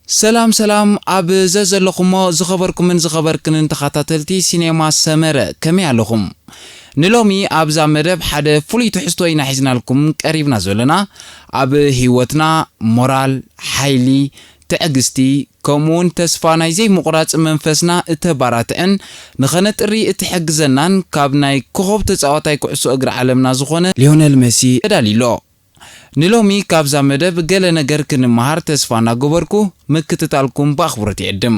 ሰላም ሰላም፣ ኣብ ዘዘለኹሞ ዝኸበርኩምን ዝኸበርክንን ተኸታተልቲ ሲኔማ ሰመረ፣ ከመይ ኣለኹም? ንሎሚ ኣብዛ መደብ ሓደ ፍሉይ ትሕዝቶ ኢና ሒዝናልኩም ቀሪብና ዘለና። ኣብ ህይወትና ሞራል፣ ሓይሊ፣ ትዕግስቲ፣ ከምኡውን ተስፋ ናይ ዘይምቑራጽ መንፈስና እተባራትዕን ንኸነጥሪ እትሕግዘናን ካብ ናይ ኮኸብ ተጻዋታይ ኩዕሶ እግሪ ዓለምና ዝኾነ ሊዮነል መሲ ተዳልዩ ኣሎ። ንሎሚ ካብዛ መደብ ገለ ነገር ክንመሃር ተስፋ እናገበርኩ ምክትታልኩም ብኣኽብሮት ይዕድም።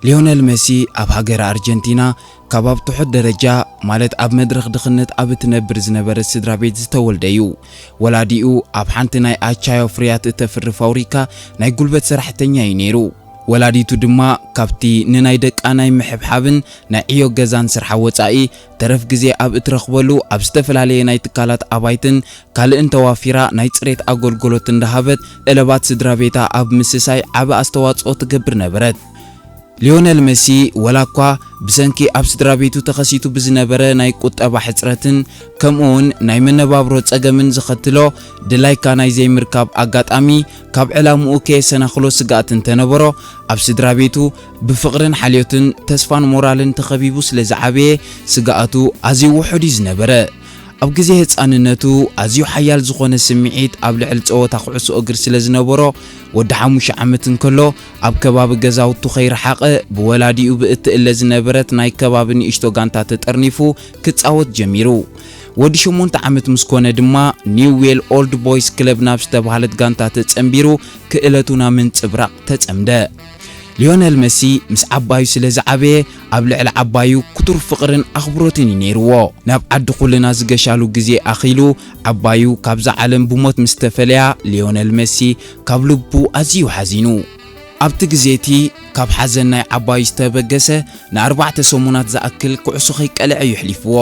ሊዮነል መሲ ኣብ ሃገረ ኣርጀንቲና ካብ ኣብ ትሑት ደረጃ፣ ማለት ኣብ መድረኽ ድኽነት ኣብ እትነብር ዝነበረት ስድራ ቤት ዝተወልደ እዩ። ወላዲኡ ኣብ ሓንቲ ናይ ኣቻዮ ፍርያት እተፍሪ ፋብሪካ ናይ ጉልበት ሰራሕተኛ እዩ ነይሩ። ወላዲቱ ድማ ካብቲ ንናይ ደቃ ናይ ምሕብሓብን ናይ ዕዮ ገዛን ስርሓ ወጻኢ፣ ተረፍ ግዜ ኣብ እትረኽበሉ ኣብ ዝተፈላለየ ናይ ትካላት ኣባይትን ካልእን ተዋፊራ ናይ ጽሬት ኣገልግሎት እንዳሃበት ጠለባት ስድራ ቤታ ኣብ ምስሳይ ዓቢ ኣስተዋጽኦ ትገብር ነበረት። ሊዮነል መሲ፣ ወላ እኳ ብሰንኪ ኣብ ስድራ ቤቱ ተኸሲቱ ብዝነበረ ናይ ቁጠባ ሕጽረትን ከምኡውን ናይ መነባብሮ ጸገምን ዘኸትሎ ድላይካ ናይ ዘይምርካብ ኣጋጣሚ ካብ ዕላምኡ ከየሰናኽሎ ስግኣት እንተነበሮ፣ ኣብ ስድራ ቤቱ ብፍቕርን ሓልዮትን ተስፋን ሞራልን ተኸቢቡ ስለ ዝዓበየ፣ ስግኣቱ ኣዝዩ ውሑድ እዩ ዝነበረ። ኣብ ግዜ ህጻንነቱ ኣዝዩ ሓያል ዝኾነ ስምዒት ኣብ ልዕሊ ጸወታ ኩዕሶ እግሪ ስለ ዝነበሮ፣ ወዲ ሓሙሽተ ዓመት እንከሎ ኣብ ከባቢ ገዛውቱ ከይረሓቐ ብወላዲኡ ብእትእለ ዝነበረት ናይ ከባቢ ንእሽቶ ጋንታ ተጠርኒፉ ክጻወት ጀሚሩ። ወዲ ሸሞንተ ዓመት ምስ ኮነ ድማ ኒው ዌል ኦልድ ቦይስ ክለብ ናብ ዝተባህለት ጋንታ ተጸንቢሩ ክእለቱ ናብ ምንጽብራቕ ተጸምደ። ሊዮነል መሲ ምስ ዓባዩ ስለ ዝዓበየ፣ ኣብ ልዕሊ ዓባዩ ክቱር ፍቕርን ኣኽብሮትን እዩ ነይርዎ። ናብ ዓዲ ኩልና ዝገሻሉ ግዜ ኣኺሉ፣ ዓባዩ ካብዛ ዓለም ብሞት ምስ ተፈለያ፣ ሊዮነል መሲ ካብ ልቡ ኣዝዩ ሓዚኑ። ኣብቲ ግዜ እቲ ካብ ሓዘን ናይ ዓባዩ ዝተበገሰ፣ ንኣርባዕተ ሰሙናት ዝኣክል ኩዕሶ ከይቀልዐ እዩ ኣሕሊፍዎ።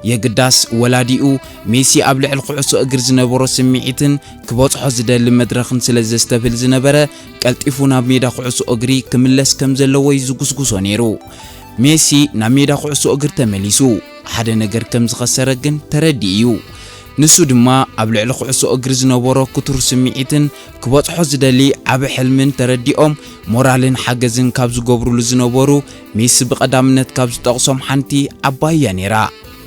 የግዳስ ወላዲኡ፣ ሜሲ ኣብ ልዕሊ ኩዕሶ እግሪ ዝነበሮ ስምዒትን ክበጽሖ ዝደሊ መድረኽን ስለ ዘስተብህል ዝነበረ፣ ቀልጢፉ ናብ ሜዳ ኩዕሶ እግሪ ክምለስ ከም ዘለዎ እዩ ዝጉስጉሶ ነይሩ። ሜሲ ናብ ሜዳ ኩዕሶ እግሪ ተመሊሱ፣ ሓደ ነገር ከም ዝኸሰረ ግን ተረዲኡ እዩ። ንሱ ድማ ኣብ ልዕሊ ኩዕሶ እግሪ ዝነበሮ ክቱር ስምዒትን ክበጽሖ ዝደሊ ዓቢ ሕልምን ተረዲኦም፣ ሞራልን ሓገዝን ካብ ዝገብሩሉ ዝነበሩ፣ ሜሲ ብቐዳምነት ካብ ዝጠቕሶም ሓንቲ ዓባዩ እያ ነይራ።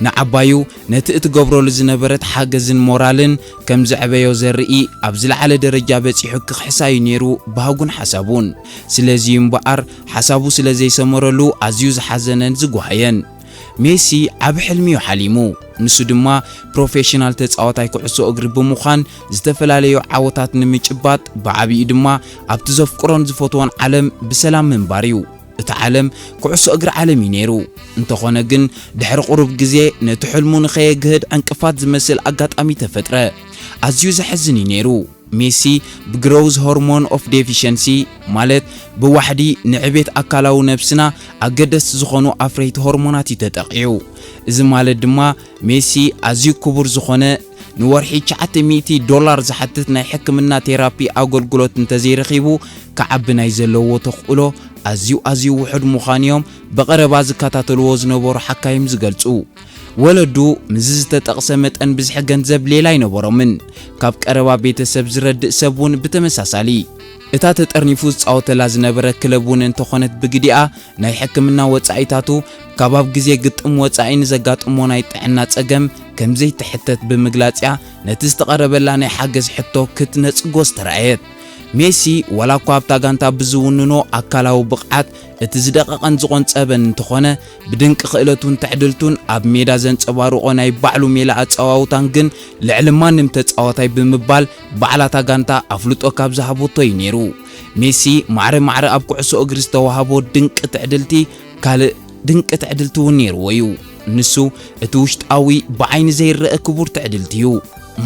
ንዓባዩ ነቲ እትገብረሉ ዝነበረት ሓገዝን ሞራልን ከም ዘዕበዮ ዘርኢ፣ ኣብ ዝለዓለ ደረጃ በጺሑ ክኽሕሳ እዩ ነይሩ ባህጉን ሓሳቡን። ስለዚ እዩ እምበኣር፣ ሓሳቡ ስለ ዘይሰመረሉ ኣዝዩ ዝሓዘነን ዝጓሃየን። ሜሲ ዓቢ ሕልሚ እዩ ሓሊሙ። ንሱ ድማ ፕሮፌሽናል ተጻዋታይ ኩዕሶ እግሪ ብምዃን፣ ዝተፈላለዩ ዓወታት ንምጭባጥ፣ ብዓቢኡ ድማ ኣብቲ ዘፍቅሮን ዝፈትዎን ዓለም ብሰላም ምንባር እዩ። እታ ዓለም ኩዕሶ እግሪ ዓለም እዩ ነይሩ። እንተኾነ ግን፣ ድሕሪ ቁሩብ ግዜ ነቲ ሕልሙ ንኸየግህድ ዕንቅፋት ዝመስል ኣጋጣሚ ተፈጥረ። ኣዝዩ ዘሕዝን እዩ ነይሩ። ሜሲ ብግሮውዝ ሆርሞን ኦፍ ዴፊሸንሲ፣ ማለት ብዋሕዲ ንዕቤት ኣካላዊ ነብስና ኣገደስቲ ዝኾኑ ኣፍረይቲ ሆርሞናት እዩ ተጠቒዑ። እዚ ማለት ድማ ሜሲ ኣዝዩ ክቡር ዝኾነ ንወርሒ ትሽዓተ ሚእቲ ዶላር ዝሓትት ናይ ሕክምና ቴራፒ ኣገልግሎት እንተዘይረኺቡ፣ ክዓቢ ናይ ዘለዎ ተኽእሎ ኣዝዩ ኣዝዩ ውሑድ ምዃኑ እዮም ብቐረባ ዝከታተልዎ ዝነበሩ ሓካይም ዝገልጹ። ወለዱ ምስዚ ዝተጠቕሰ መጠን ብዝሒ ገንዘብ ሌላ ኣይነበሮምን። ካብ ቀረባ ቤተሰብ ዝረድእ ሰብ እውን ብተመሳሳሊ። እታ ተጠርኒፉ ዝጻወተላ ዝነበረ ክለብ እውን እንተኾነት ብግዲኣ፣ ናይ ሕክምና ወጻኢታቱ ካብ ኣብ ግዜ ግጥም ወጻኢ ንዘጋጥሞ ናይ ጥዕና ጸገም ከም ዘይትሕተት ብምግላጽ እያ ነቲ ዝተቐረበላ ናይ ሓገዝ ሕቶ ክትነጽጎ ዝተራእየት። ሜሲ ዋላ እኳ ኣብታ ጋንታ ብዝውንኖ ኣካላዊ ብቕዓት እቲ ዝደቐቐን ዝቖንጸበን እንተኾነ፣ ብድንቂ ክእለቱን ትዕድልቱን ኣብ ሜዳ ዘንጸባርቖ ናይ ባዕሉ ሜላ ኣጸዋውታን ግን ልዕሊ ማንም ተጻዋታይ ብምባል ባዕላታ ጋንታ ኣፍልጦ ካብ ዝሃበቶ እዩ ነይሩ። ሜሲ ማዕረ ማዕረ ኣብ ኩዕሶ እግሪ ዝተዋህቦ ድንቂ ትዕድልቲ ካልእ ድንቂ ትዕድልቲ እውን ነይርዎ እዩ። ንሱ እቲ ውሽጣዊ ብዓይኒ ዘይረአ ክቡር ትዕድልቲ እዩ።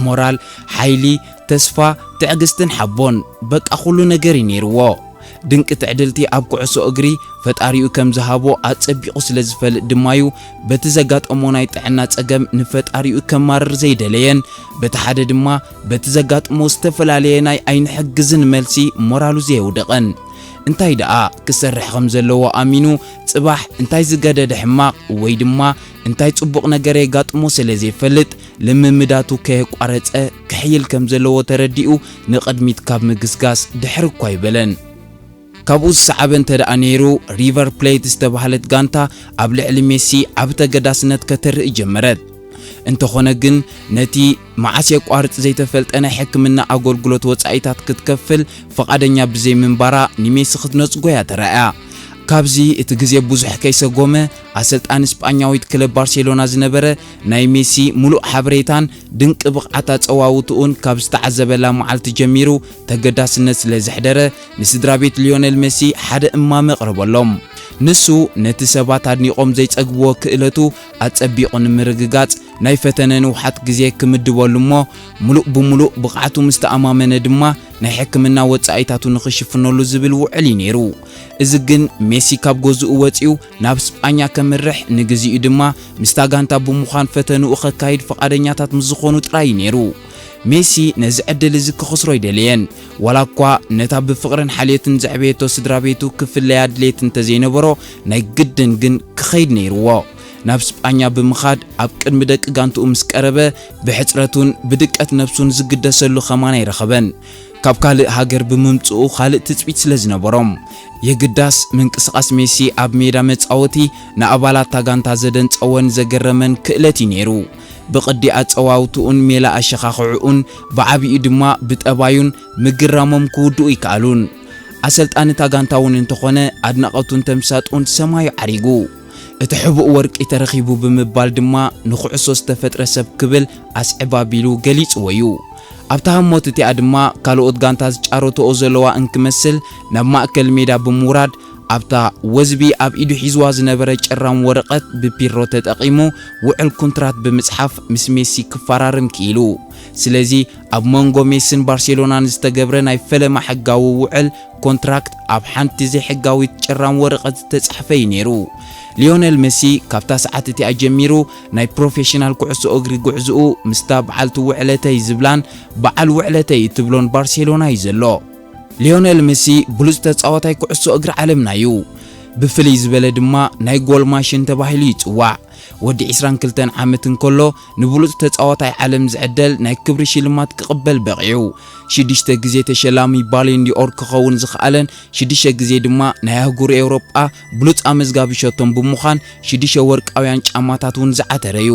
ሞራል፣ ሓይሊ፣ ተስፋ፣ ትዕግስትን ሓቦን፣ በቃ ኩሉ ነገር እዩ ነይርዎ። ድንቂ ትዕድልቲ ኣብ ኩዕሶ እግሪ ፈጣሪኡ ከም ዝሃቦ ኣጸቢቑ ስለ ዝፈልጥ ድማዩ፣ በቲ ዘጋጠሞ ናይ ጥዕና ጸገም ንፈጣሪኡ ከማርር ዘይደለየን፣ በቲ ሓደ ድማ በቲ ዘጋጥሞ ዝተፈላለየ ናይ ኣይንሕግዝን መልሲ ሞራሉ ዘየውደቐን። እንታይ ደኣ ክሰርሕ ከም ዘለዎ ኣሚኑ፣ ጽባሕ እንታይ ዝገደደ ሕማቕ ወይ ድማ እንታይ ጽቡቕ ነገር የጋጥሞ ስለ ዘይፈልጥ፣ ልምምዳቱ ከየቋረጸ ክሕይል ከም ዘለዎ ተረዲኡ፣ ንቕድሚት ካብ ምግስጋስ ድሕር እኳ ኣይበለን። ካብኡ ዝሰዓበ እንተ ደኣ ነይሩ፣ ሪቨር ፕሌት ዝተባህለት ጋንታ ኣብ ልዕሊ ሜሲ ዓቢ ተገዳስነት ከተርኢ ጀመረት። እንተኾነ ግን፣ ነቲ መዓስ የቋርጽ ዘይተፈልጠ ናይ ሕክምና ኣገልግሎት ወጻኢታት ክትከፍል ፍቓደኛ ብዘይምንባራ፣ ንሜሲ ክትነጽጎ እያ ተራእያ። ካብዚ እቲ ግዜ ብዙሕ ከይሰጎመ፣ ኣሰልጣኒ ስጳኛዊት ክለብ ባርሴሎና ዝነበረ፣ ናይ ሜሲ ምሉእ ሓበሬታን ድንቂ ብቕዓት ኣጸዋውትኡን ካብ ዝተዓዘበላ መዓልቲ ጀሚሩ ተገዳስነት ስለ ዘሕደረ፣ ንስድራ ቤት ሊዮነል ሜሲ ሓደ እማመ ኣቕረበሎም። ንሱ ነቲ ሰባት ኣድኒቖም ዘይጸግብዎ ክእለቱ ኣጸቢቑ ንምርግጋጽ ናይ ፈተነ ንውሓት ግዜ ክምድበሉ እሞ፣ ምሉእ ብምሉእ ብቕዓቱ ምስ ተኣማመነ ድማ ናይ ሕክምና ወጻኢታቱ ንኽሽፍነሉ ዝብል ውዕል እዩ ነይሩ። እዚ ግን ሜሲ ካብ ገዝኡ ወጺኡ ናብ ስጳኛ ከምርሕ፣ ንግዚኡ ድማ ምስታ ጋንታ ብምዃን ፈተንኡ ከካይድ ፍቓደኛታት ምስ ዝኾኑ ጥራይ እዩ ነይሩ። ሜሲ ነዚ ዕድል እዚ ክኸስሮ ኣይደለየን። ዋላ እኳ ነታ ብፍቕርን ሓልዮትን ዘዕበየቶ ስድራ ቤቱ ክፍለያ ድሌት እንተዘይነበሮ፣ ናይ ግድን ግን ክኸይድ ነይርዎ። ናብ ስጳኛ ብምኻድ ኣብ ቅድሚ ደቂ ጋንትኡ ምስ ቀረበ፣ ብሕጽረቱን ብድቀት ነብሱን ዝግደሰሉ ከማን ኣይረኸበን። ካብ ካልእ ሃገር ብምምጽኡ ካልእ ትጽቢት ስለ ዝነበሮም፣ የግዳስ ምንቅስቓስ ሜሲ ኣብ ሜዳ መጻወቲ ንኣባላት እታ ጋንታ ዘደንጸወን ዘገረመን ክእለት እዩ ነይሩ። ብቕዲ ኣጸዋውትኡን ሜላ ኣሸኻኽዕኡን ብዓቢኡ ድማ ብጠባዩን ምግራሞም ክውድኡ ኣይከኣሉን። ኣሰልጣኒ እታ ጋንታ እውን እንተኾነ ኣድናቖቱን ተምሳጥኡን ሰማዩ ዓሪጉ። እቲ ሕቡእ ወርቂ ተረኺቡ ብምባል ድማ ንኹዕሶ ዝተፈጥረ ሰብ ክብል ኣስዕብ ኣቢሉ ገሊጽዎ እዩ። ኣብታ ህሞት እቲኣ ድማ ካልኦት ጋንታ ዝጫረትኦ ዘለዋ እንክመስል ናብ ማእከል ሜዳ ብምውራድ ኣብታ ወዝቢ ኣብ ኢዱ ሒዝዋ ዝነበረ ጭራም ወረቐት ብፒሮ ተጠቒሙ ውዕል ኩንትራት ብምጽሓፍ ምስ ሜሲ ክፈራርም ክኢሉ። ስለዚ ኣብ መንጎ ሜስን ባርሴሎናን ዝተገብረ ናይ ፈለማ ሕጋዊ ውዕል ኮንትራክት ኣብ ሓንቲ ዘይሕጋዊት ጭራም ወረቐት ዝተጻሕፈ እዩ ነይሩ። ሊዮነል ሜሲ ካብታ ሰዓት እቲኣ ጀሚሩ ናይ ፕሮፌሽናል ኩዕሶ እግሪ ጉዕዝኡ ምስታ በዓልቲ ውዕለተይ ዝብላን በዓል ውዕለተይ እትብሎን ባርሴሎና እዩ ዘሎ። ሊዮነል ሜሲ ብሉጽ ተጻዋታይ ኩዕሶ እግሪ ዓለምና እዩ። ብፍልይ ዝበለ ድማ ናይ ጎል ማሽን ተባሂሉ ይጽዋዕ። ወዲ ዕስራን ክልተን ዓመት እንከሎ ንብሉጽ ተጻዋታይ ዓለም ዝዕደል ናይ ክብሪ ሽልማት ክቕበል በቒዑ። ሽዱሽተ ግዜ ተሸላሚ ባሎን ዲኦር ክኸውን ዝኸኣለን ሽዱሽተ ግዜ ድማ ናይ ኣህጉር ኤውሮጳ ብሉጽ ኣመዝጋቢ ሸቶን ብምዃን ሽዱሽተ ወርቃውያን ጫማታት እውን ዝዓተረ እዩ።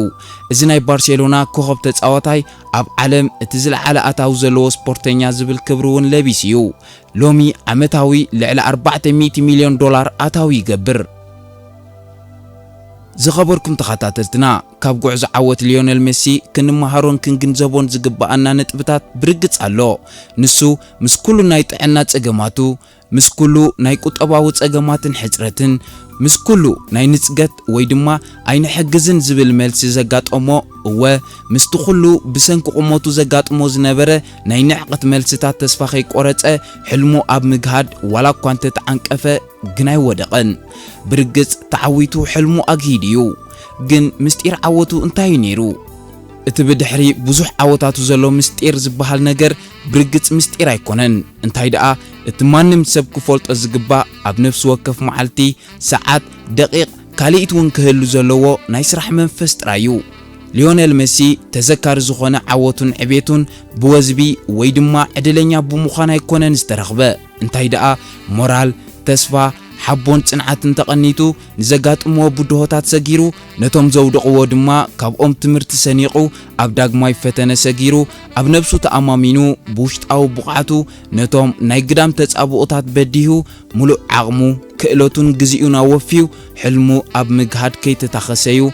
እዚ ናይ ባርሴሎና ኮኸብ ተጻዋታይ ኣብ ዓለም እቲ ዝለዓለ ኣታዊ ዘለዎ ስፖርተኛ ዝብል ክብሪ እውን ለቢሱ እዩ። ሎሚ ዓመታዊ ልዕሊ ኣርባዕተ ሚእቲ ሚልዮን ዶላር ኣታዊ ይገብር። ዝኸበርኩም ተኸታተልትና፣ ካብ ጉዕዞ ዓወት ሊዮነል ሜሲ ክንመሃሮን ክንግንዘቦን ዝግብኣና ነጥብታት ብርግጽ ኣሎ። ንሱ ምስ ኩሉ ናይ ጥዕና ጸገማቱ፣ ምስ ኩሉ ናይ ቁጠባዊ ጸገማትን ሕጽረትን፣ ምስ ኩሉ ናይ ንጽገት ወይ ድማ ኣይንሕግዝን ዝብል መልሲ ዘጋጠሞ፣ እወ፣ ምስቲ ኩሉ ብሰንኪ ቁመቱ ዘጋጥሞ ዝነበረ ናይ ንዕቀት መልስታት ተስፋ ከይቆረጸ፣ ሕልሙ ኣብ ምግሃድ ዋላ እኳ እንተተዓንቀፈ፣ ግን ኣይወደቐን። ብርግጽ ተዓዊቱ ሕልሙ ኣግሂዱ እዩ። ግን ምስጢር ዓወቱ እንታይ እዩ ነይሩ? እቲ ብድሕሪ ብዙሕ ዓወታቱ ዘሎ ምስጢር ዝበሃል ነገር ብርግጽ ምስጢር ኣይኮነን። እንታይ ደኣ፣ እቲ ማንም ሰብ ክፈልጦ ዝግባእ ኣብ ነፍሲ ወከፍ መዓልቲ፣ ሰዓት፣ ደቂቕ፣ ካልኢት እውን ክህሉ ዘለዎ ናይ ስራሕ መንፈስ ጥራይ እዩ። ሊዮነል ሜሲ ተዘካሪ ዝኾነ ዓወቱን ዕቤቱን ብወዝቢ ወይ ድማ ዕድለኛ ብምዃን ኣይኮነን ዝተረኽበ። እንታይ ደኣ፣ ሞራል፣ ተስፋ፣ ሓቦን ጽንዓትን ተቐኒቱ፣ ንዘጋጥምዎ ብድሆታት ሰጊሩ፣ ነቶም ዘውደቕዎ ድማ ካብኦም ትምህርቲ ሰኒቑ፣ ኣብ ዳግማይ ፈተነ ሰጊሩ፣ ኣብ ነብሱ ተኣማሚኑ፣ ብውሽጣዊ ብቕዓቱ ነቶም ናይ ግዳም ተጻብኦታት በዲሁ፣ ምሉእ ዓቕሙ፣ ክእለቱን ግዜኡን ኣወፍዩ፣ ሕልሙ ኣብ ምግሃድ ከይተታኸሰ እዩ፣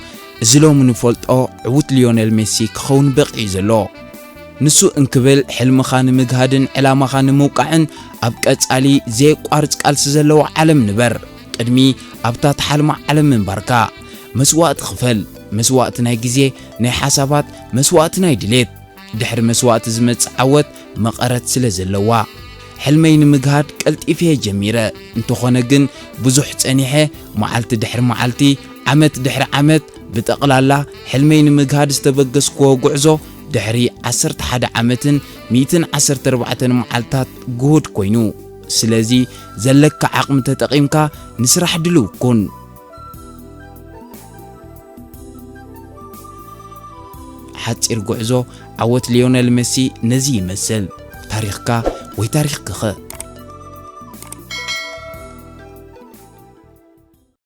እዚ ሎሚ ንፈልጦ ዕዉት ሊዮነል ሜሲ ክኸውን በቒዑ ዘሎ። ንሱ እንክብል፣ ሕልምኻ ንምግሃድን ዕላማኻ ንምውቃዕን ኣብ ቀጻሊ ዘየቋርጽ ቃልሲ ዘለዎ ዓለም ንበር። ቅድሚ ኣብታ ትሓልማ ዓለም ምንባርካ፣ መስዋእቲ ክፈል። መስዋእቲ ናይ ግዜ፣ ናይ ሓሳባት፣ መስዋእቲ ናይ ድሌት። ድሕሪ መስዋእቲ ዝመጽእ ዓወት መቐረት ስለ ዘለዋ። ሕልመይ ንምግሃድ ቀልጢፈ ጀሚረ። እንተኾነ ግን ብዙሕ ጸኒሐ፣ መዓልቲ ድሕሪ መዓልቲ፣ ዓመት ድሕሪ ዓመት፣ ብጠቕላላ ሕልመይ ንምግሃድ ዝተበገስክዎ ጉዕዞ ድሕሪ ዓሰርተ ሓደ ዓመትን ሚእትን ዓሰርተ ኣርባዕተን መዓልታት ግሁድ ኮይኑ። ስለዚ ዘለካ ዓቕሚ ተጠቒምካ ንስራሕ ድልው ኩን። ሓጺር ጉዕዞ ዓወት ሊዮነል መሲ ነዚ ይመስል። ታሪኽካ ወይ ታሪኽክኸ?